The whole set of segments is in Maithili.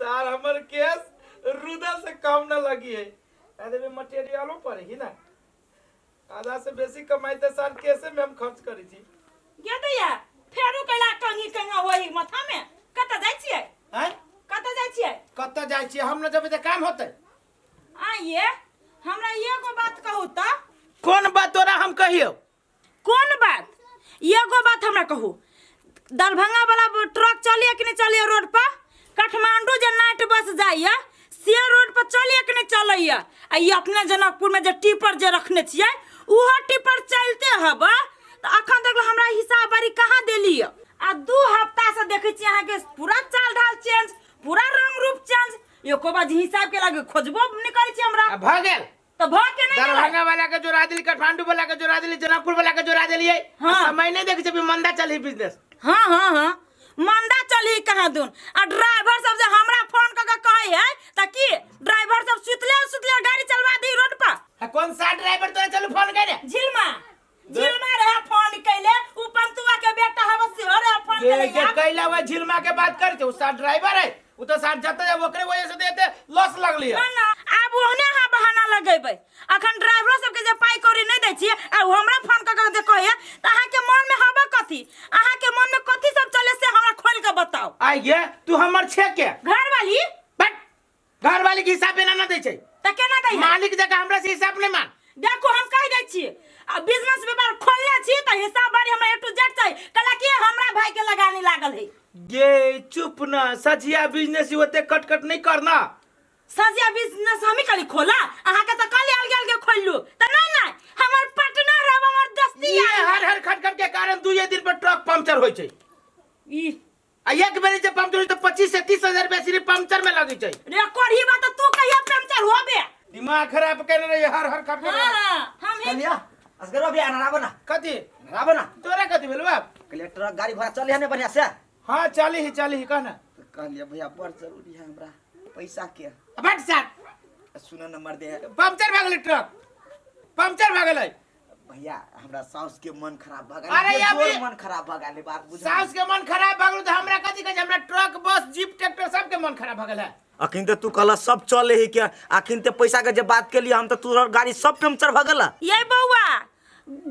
सार हमर केस रुदल से कम न लगी है। अरे मटेरियलो पर ही ना आधा से बेसी कमाई तऽ सार केसे में हम खर्च करै छी। गे दैया फेरो कैला कंगी कंगा होई माथा में कतऽ जाइ छियै? आँय? कतऽ जाइ छियै? कतऽ जाइ छियै? हम न जेबै तऽ काम होतै। आइए हमरा एगो बात कहू तऽ। कोन बात तोरा हम कहियौ? कोन बात? एगो बात हमरा कहू, दरभंगा वाला ट्रक चलिए कि नहीं चलिए रोड पर? काठमांडू जे नाइट बस जाइए से रोड पर चलिए कि नहीं चलैया? आ ई अपने जनकपुर में जे टिपर जे रखने छियै उहो टिपर चलते हब तऽ अखन तक हमरा हिसाब बारी कहाँ देली? आ 2 हफ्ता से देखै छी अहाँके पूरा चाल ढाल चेंज, पूरा रंग रूप चेंज, एको बार हिसाब के लागे खोजबो नहीं करै छी हमरा। आ भऽ गेल तऽ भऽ के नहीं गेलै? दरभंगा वाला के जोड़ा देली, काठमांडू वाला के जोड़ा देली, जनकपुर वाला के जोड़ा देलियै। हाँ। आ समय नहीं देखै छै, मंदा चली बिजनेस। हाँ हाँ हाँ मंदा चली कहाँ दून। आ ड्राइवर सब जे हमरा फोन कऽ के कहै है तऽ की ड्राइवर सब सुतले सुतले गाड़ी चलवा दी रोड पर? आ कौन सा ड्राइवर तोरा चलू फोन करे? झिलमा, झिलमा रहे फोन कैले, उ पंतुआ के बेटा हव सेहो रहे फोन जे कैले। जे कैला वह झिलमा के बात कर उ सा ड्राइवर है, उ तो साथ जते जाए ओकरे वजह से देते लॉस लगली है। ना ना आब ओहने अहाँ बहाना लगेबै। अखन ड्राइवरो सबके जे पाइ कौड़ी नहि दै छियै आ उ हमरा फोन कऽ के जे कहैया तऽ अहाँके मन में हवा कथी, अहाँके मन में कथी सब चले से हमरा खोल के बताउ। आइ गे तू हमर छे के घरवाली? बट घरवाली के हिसाब बिना ना दै छै। तऽ केना दै है? मालिक जकाँ हमरा से हिसाब नहि मान। देखो हम कहि दै छी आ बिजनेस व्यापार खोलने छी तऽ हिसाब बारी हमरा ए टू जेड चाही, कला कि हमरा भाई के लगानी लागल है। गे चुप ना, सझिया बिजनेस ओते कट कट नहीं करना। सझिया बिजनेस हमी खाली खोला, अहाँ के तऽ कल अलगे अलगे खोललू तऽ नहीं नहीं हमर पार्टनर हब, हमर दोस्ती ये यार। हर हर खट खट के कारण दुए दिन पर ट्रक पंक्चर होय छै। ई आ एक बेर जे पंक्चर होय छै तऽ 25 से 30 हजार रुपया सिर्फ पंक्चर में लगै छै। रे कोढ़ी बात तू कहिया पंक्चर होबे? दिमाग खराब केने रही हर हर खट खट। हाँ, हाँ, हम ही कलिया असगरवा भी आना ना। कथी? आबो ना। तोरा कथी भेल बाप? कलिया ट्रक गाड़ी घोड़ा चले है ने बढ़िया से? हाँ चली ही, चली ही कह ना। कहलिए भैया बड़ जरूरी है हमरा पैसा के। बट सर सुन नंबर दे। पंक्चर भऽ गेलै ट्रक, पंक्चर भऽ गेलै। भैया हमरा साउस के मन खराब भऽ गेल। अरे जोर अभी- मन खराब भऽ गेल बात बुझ। साउस के मन खराब भऽ गेल तऽ हमरा कथी कहै छै? हमरा ट्रक बस जीप ट्रैक्टर सबके मन खराब भऽ गेल है। अखन तऽ तू कहला सब चले है के, अखन तऽ पैसा के जे बात केलिए हम तऽ तोहर गाड़ी सब पंक्चर भऽ गेल। ये बौआ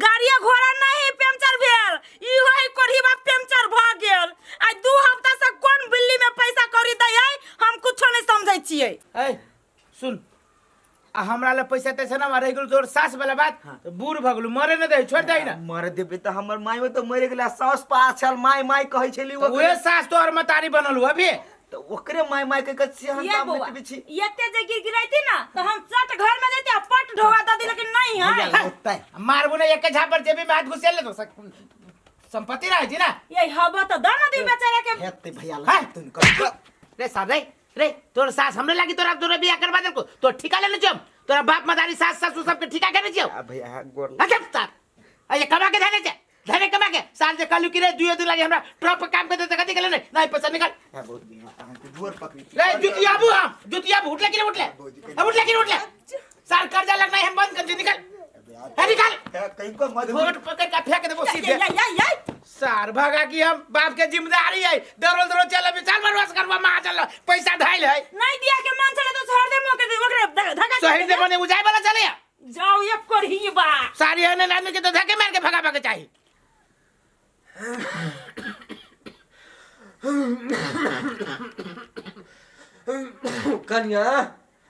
गाड़िया घोड़ा नहीं पंक्चर भेल, ई होई कोढ़ी बाप पंक्चर भऽ गेल। आ 2 हफ्ता से कोन बिल्ली में पैसा कौड़ी दै है हम कुछो नहीं समझै छियै। ए सुन, आ हमरा ले पैसा तैसा ना रहि गेल तोर सास वाला बात। हाँ। तऽ बूढ़ भऽ गेलू, मरे नहि दे, छोड़ दे ना। मरे देबे तऽ हमर माय तऽ मरि गेलै, सास पास छल माय माय कहै छली। तऽ उहे सास तोहर मतारी बनल हो अभी। तऽ ओकरे माय माय कहि कऽ से हम ये तऽ बौआ, मिटबै छी। एते जे गिड़गिड़ैती ना तऽ हम चट घर में जैती आ पट ढोआ दऽ दी, लेकिन नहीं है। भैया, होतै। मारबो ने एके झापर जेबी में हाथ घुसेल ले तो संपत्ति रहै छी ना। ये हवा तऽ दऽ ना दी बेचारा के। हेतै भैया, हाँ। तुम कर। रे साहब रे, रे तोर सास हमरे लागी तोरा तोरा बियाह करवा देलको, तोर ठिका लेने छियौ, तोरा बाप मदारी सास ससुर सबके ठिका केने छियौ। आ भैया, हाँ, गोर अच्छा साहब, आ ये कमा के धने छे, धने कमा के साल जे कहलु कि रे दुए दिन लागी हमरा ट्रक पर काम कर दे, कथी गेले नहीं नहीं पैसा निकाल। हाँ, बहुत बढ़िया, अहाँ के गोर पकड़ी। रे जुतियाबू हम जुतियाबू, उठले कि रे उठले, अब उठले कि रे उठले, साल कर्जा लगना है हम बंद कर दे, निकाल है निकाल। है, कहीं को मत घोट पकड़ के फेंक देबो सीधे। ये, ये, ये। सार भगा की हम बाप के जिम्मेदारी है, दरोल दरोल चल अभी चल बरवास करवा महा चल पैसा धाइल है। नहीं दिया के मन चले तो छोड़ दे मोके दे, ओकरे धक्का शहीद दे। दे मने उजाय वाला चले जाओ एक करही बा। सारी हने आदमी के तो धक्के मार के भगाबा के चाही। कन्या,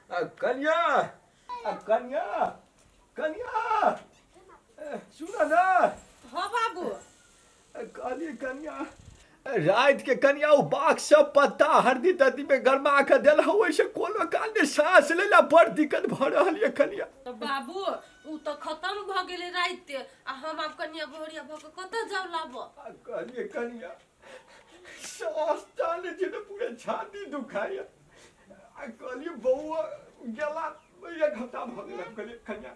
आ, कन्या, आ, कन्या, कन्या, ए, सुन ना। हाँ बाबू। ए, कहलिए कन्या, रात के कन्या ओ बाघ सब पत्ता हरदी तर्दी में गरमा के देल हौ, ओइसे कोनो काल ने सांस लेला बड़ दिक्कत भ रहल ये कन्या। तो बाबू उ तो खत्म भ गेलै रात, आ हम आब कन्या बोहरिया भ के कतऽ जाउ लाबऽ? आ कहलिए कन्या, सांस टाने छै तऽ पूरा छाती दुखाइया। आ कहलिए बौआ गेला एक हफ्ता भ गेल, हम कहलिए कन्या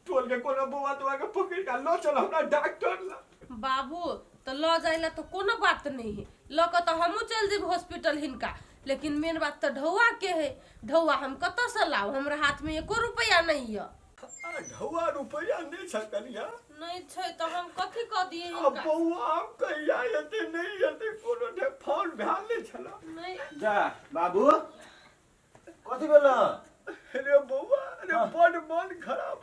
टोल के कोनो बौआ तौआ के पकड़ के लऽ चल हमरा डॉक्टर ला। बाबू तो लऽ जाय ला तो कोनो बात नहीं है, लऽ के तो हमहूँ चल जेब हॉस्पिटल हिनका, लेकिन मेन बात तो ढौआ के है, ढौआ हम कतऽ से लाउ, हमरा हाथ में एको रुपया नहीं है। आ ढौआ रुपया नहीं छ कन्या? नहि छै तऽ हम कथी कऽ दियै आ हिनका? बौआ आब कहिया एतै नहि एतै कोनो ढे फोन भेल नहि छला। नहि। जा बाबू कथी भेल? अरे बौआ, अरे बड मन खराब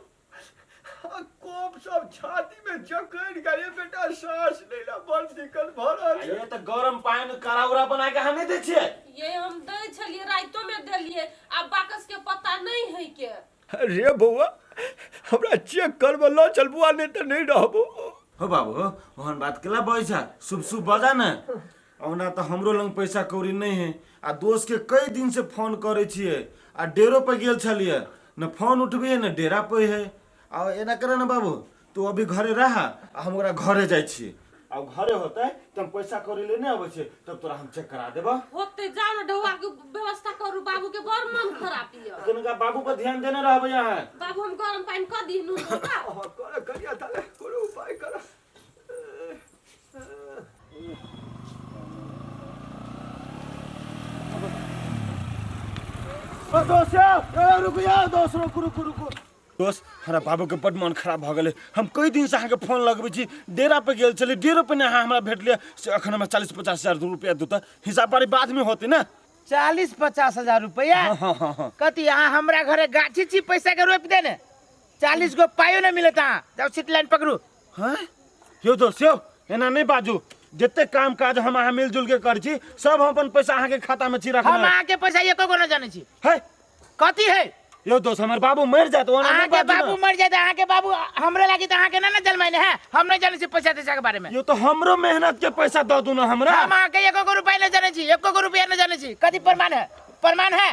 आ कोप सब छाती में जकड़ गेल बेटा, सांस लै ला बड़ दिक्कत भऽ रहल छै। ये तऽ गरम पानि काढ़ा उड़ा बना के अहाँ नहि दै छियै? ये हम दै छलियै, राइतो में देलियै, आ बाकस के पता नहि है के। अरे बौआ हमरा चेक करबऽ लऽ चल बौआ, नहि तऽ नहि रहबो। हो बाबू, ओहन बात केला बजै छ? शुभ शुभ बजा ने। ओना तऽ हमरो लग पैसा कौड़ी नहि है आ दोस्त के कई दिन से फोन करै छियै आ डेरो पर गेल छलियै, न फोन उठबियै न डेरा पर है। आ एना करे ने बाबू, तू अभी घरे रह आ हम ओकरा घरे जाइ छियै आ घरे होतै तऽ हम पैसा कौड़ी लेने अबै छियै, तब तोरा हम चेक करा देबऽ। होते जाओ ने, ढौआ के व्यवस्था करू, बाबू के बड़ मन खराब यऽ। कनिका बाबू पर ध्यान देने रहबै अहाँ। बाबू हम गरम पानि कऽ दी नून दऽ कऽ? हाँ, कर करिया ताले कोनो उपाय कर। ओ दोस्त यौ, ए, रुकू यौ दोस्त, रुकू रुकू रुकू दोस्त, हमरा बाबूके बड्ड मन खराब भऽ गेलै। हम कई दिनसँ अहाँके फोन लगबै छी, डेरा पर गेल छलियै, डेरो पर नहि अहाँ हमरा भेटलियै, से एखन हमरा 40-50 हजार रुपया दू तऽ हिसाब बारी बादमे होतै ने। 40-50 हजार रुपया? हाँ हाँ हाँ। कथी अहाँ हमरा घरे गाछी छी पैसा के रोपि देने? 40 गो पाइयो नहीं मिलत। अहाँ जाओ सीट लाइन पकड़ू। हाँ यौ दोस्त यौ, एना नहि बाजू, जते काम काज हम अहाँ मिलजुल के करै छी सब हम अपन पैसा अहाँके खाता में छी हम रखने। अहाँ के पैसा एको गो न जानै छी। है कथी है यौ दोस्त, हमर बाबू मरि जायत ओना नहि अहाँ के बाजू बाबू ने। मर जाए अहाँ के बाबू हमरे लागी तो अहाँ के ना ना जलमाइने है। हम नहीं जानै छी पैसा तैसा के बारे में। यौ तो हमरो मेहनत के पैसा दऽ दू ने हमरा। हम अहाँ के एको गो रुपया नहीं जानै छी, एको गो रुपया नहीं जानै छी। कथी प्रमाण है? प्रमाण है?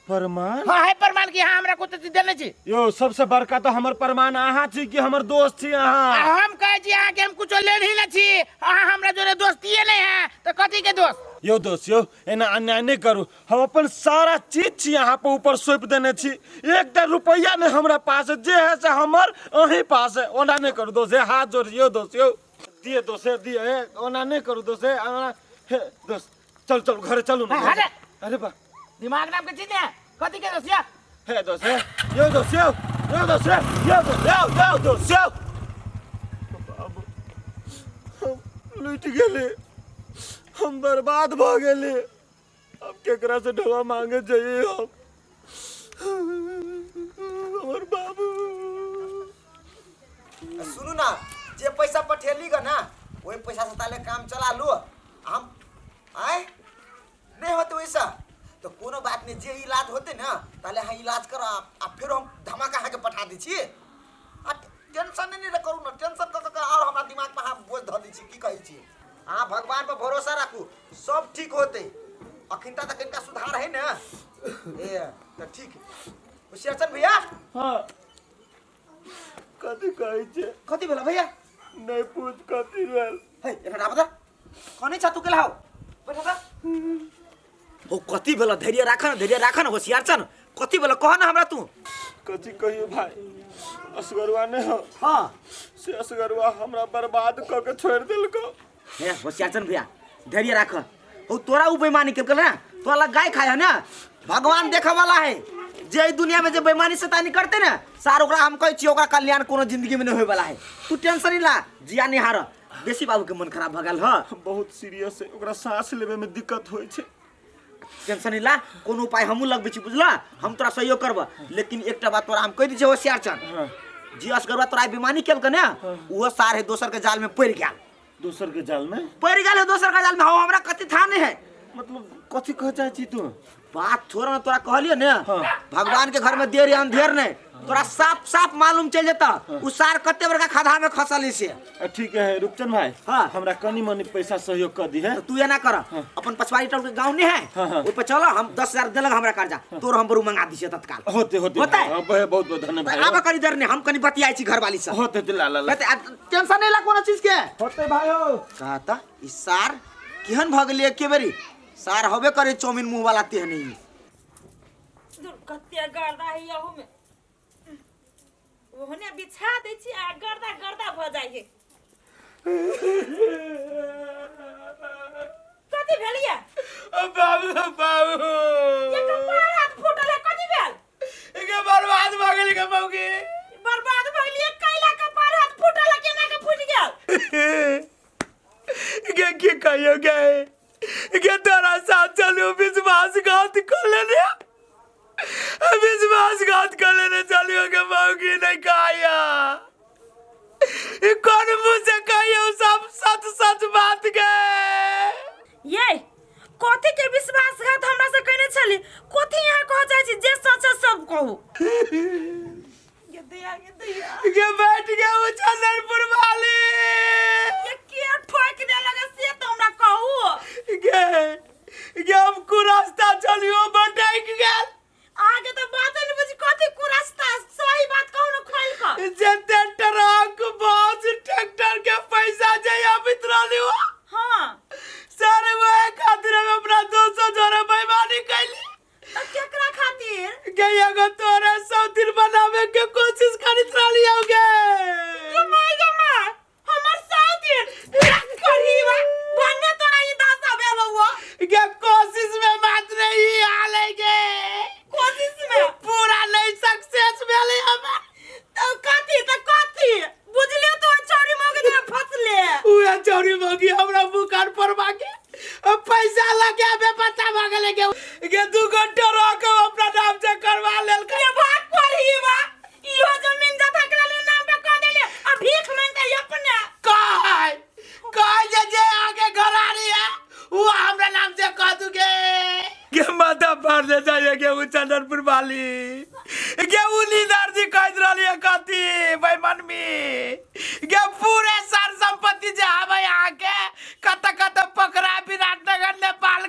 प्रमाण? हाँ है प्रमाण कि हाँ हमरा कुछ चीज देने छी। यौ सबसे बड़का तो हमर प्रमाण अहाँ छी कि हमर दोस्त छी अहाँ। आ हम कहै छी अहाँ के हम कुछो लेन ही न छी, अहाँ हमरा जोरे दोस्तिये नहीं है तो कथी के दोस्त? यौ दोस्त यौ, एना अन्याय नहि करू, हम अपन सारा चीज छी अहाँ पर ऊपर सौंप देने छी, एकटा रुपैआ नहि हमरा पास है, जे है से हमर अहीं पास है। ओना नहि करू दोस्त, हे हाथ जोड़ यौ दोस्त यौ, दिए दोस्त, हे दिए, हे ओना नहि करू दोस्त, हे ओना, हे दोस्त चल चल घरे चलू ने। अरे! अरे बा दिमाग नाम के चीज है कथी के दोस्त या? हे दोस्त, हे यौ दोस्त यौ, यौ दोस्त, हे यौ दोस्त यौ, यौ दोस्त यौ, बाबू हम लुटि गेली, हम बर्बाद भऽ गेली, अब केकरा से ढोआ मांगे जाइए हम, हमर बाबू। सुनू ना, जे पैसा पठेली ग ना वही पैसा से ताले काम चला लो। हम आय नहीं होते वैसा तो कोनो बात नहीं, जे इलाज होते ना ताले हाँ इलाज कर आ फिर हम धमाका अहाँ के पठा दै छी। आ टेंशन नहीं नहीं करू ना, टेंशन क क और हमरा दिमाग पर अहाँ बोझ धऽ दै छी। की कहै छी अहाँ, भगवान पर भरोसा राखू, सब ठीक होते। अखिनता तक इनका सुधार है ना, ए तो ठीक। होशियार भैया। हाँ कथी कहै छै? कथी भेला भैया? नहि पूछ कथी भेल। हे एना बता कने छ तू केला हो बैठा था। ओ कथी भेला? धैर्य राख न, धैर्य राख न होशियार छ न, कथी भेला कह न हमरा तू। कथी कहियो भाई, असगरुआ नहि हो। हाँ से असगरुआ हमरा बर्बाद कऽ के छोड़ि देलको। हे होशियार छन भैया, धैर्य राख। हो तोरा उ बेईमानी केलक ना, तोरा लग गाय खाय है ना, भगवान देखे वाला है। जे ई दुनिया में जे बेईमानी शैतानी करते ना सार ओकरा हम कहै छी ओकरा कल्याण कोनो जिंदगी में नहीं होय वाला है। तू टेंशन नहीं ला, जिया नहीं हार। बेसी बाबू के मन खराब भ गेल ह, बहुत सीरियस है, ओकरा सांस लेबे में दिक्कत होइ छै। टेंशन नहीं ला, कोनो उपाय हमहूँ लगबै छी बुझला, हम तोरा सहयोग करब। लेकिन एकटा बात तोरा हम कहि दै छियै होशियार चन, जे असगरवा तोरा बेईमानी केलक ने उहो सार है दोसर के जाल में पड़ि गेल। दोसर के जाल में पड़ि गेल है दोसर के जाल में। हाँ हमरा कथी था नहीं है। मतलब कथी कह चाहे छी तू? बात छोड़ ना, तोरा कहलियो ने। हाँ। भगवान के घर में देर या अंधेर नहीं, तोरा साफ साफ मालूम चल जेता उ सार कते बड़का खधा में खसल है से। ठीक है रूपचंद भाई। हाँ। हमरा कनी मनी पैसा सहयोग कर दी है। तो तू एना कर, अपन पछवाड़ी टोल के गांव नहीं है। हाँ, हाँ। ओइ पर चल, हम 10,000 देलक हमरा कर्जा तोर हम बरू मंगा दी तत्काल। होते होते होते? हाँ, बहुत बहुत बहुत धन्यवाद। आब कनी देर नहीं, हम कनी बतियाई छी घरवाली से। होते होते ला ला ला। कहते, आ, टेंशन नहीं ला कोनो चीज के। होते भाई हो। कहता ई सार केहन भ गेलै एके बेरी, सार होबे करे चौमिन मुंह वाला तेहन ही। दूर कते गर्दा है यहू में, ओहने बिछा दै छी आ गर्दा गर्दा भ जाइ है। कथी भेलियै? बाबू बाबू एक पार हाथ फूटल है, कथी भेल? इके बर्बाद भ गेल के मौगी। बर्बाद भ गेलियै कैला के पार हाथ फूटल गे की कहियो गे गे तोरा साथ चलू विश्वासघात कर लेने, विश्वासघात कर लेने चलियो गे मौगी नहीं कहिया। ई कोन मुँह से कहियो सब सच सच बात गे। ये कथी के विश्वासघात हमरा से कहने छली? कथी यहाँ कह जाइ छी? जे सच है सब कहू। ये दैया, ये दैया। गे बैठ गया वो चंदनपुर वाली। ये के ठोक दे लगे से तो हमरा कहू। गे गे हम कुरास्ता चलियो बटक गेल। आगे तो बात नहीं बुझी, कथी कुरास्ता? सही बात कहू न खोल क। जते ट्रक बस ट्रैक्टर के पैसा जे अबित रहली हो। हाँ। सर वो खातिर हम अपना दोस्त जोरे बेईमानी कैली। तो केकरा खातिर? गे एगो तोरे 100 दिन बनावे के कोशिश करत रहली हो गे। ये माय गे माय, हमर 100 दिन करही बा भन्ने तोरा ई दासा भेल हुआ। गे कोशिश में बात नहीं हाल है गे। कोशिश में पूरा नहीं सक्सेस भेलै हमर। तो कथी, तो कथी बुझलियो? तो चोरी मोगे दे फसले। उहे चौरी मौगी हमरा मुकान पर मांगे पैसा लगे बे पता भगले के गे दू घंटा रख अपना नाम से करवा लेल। ये भाग करही बा, इहो जमीन जथा के ले नाम पे कह देले आ भीख मांगते अपने। कह कह जे जे आगे घर आ रही है वो हमरा नाम से कह दूगे। के माथा फाड़ दे जाइए के वो चंदनपुर वाली के वो लीडर जी कहत रहली है कथी बेईमान में के पूरे सर संपत्ति जे हवे यहाँ के कत कत पकड़ा विराटनगर नेपाल।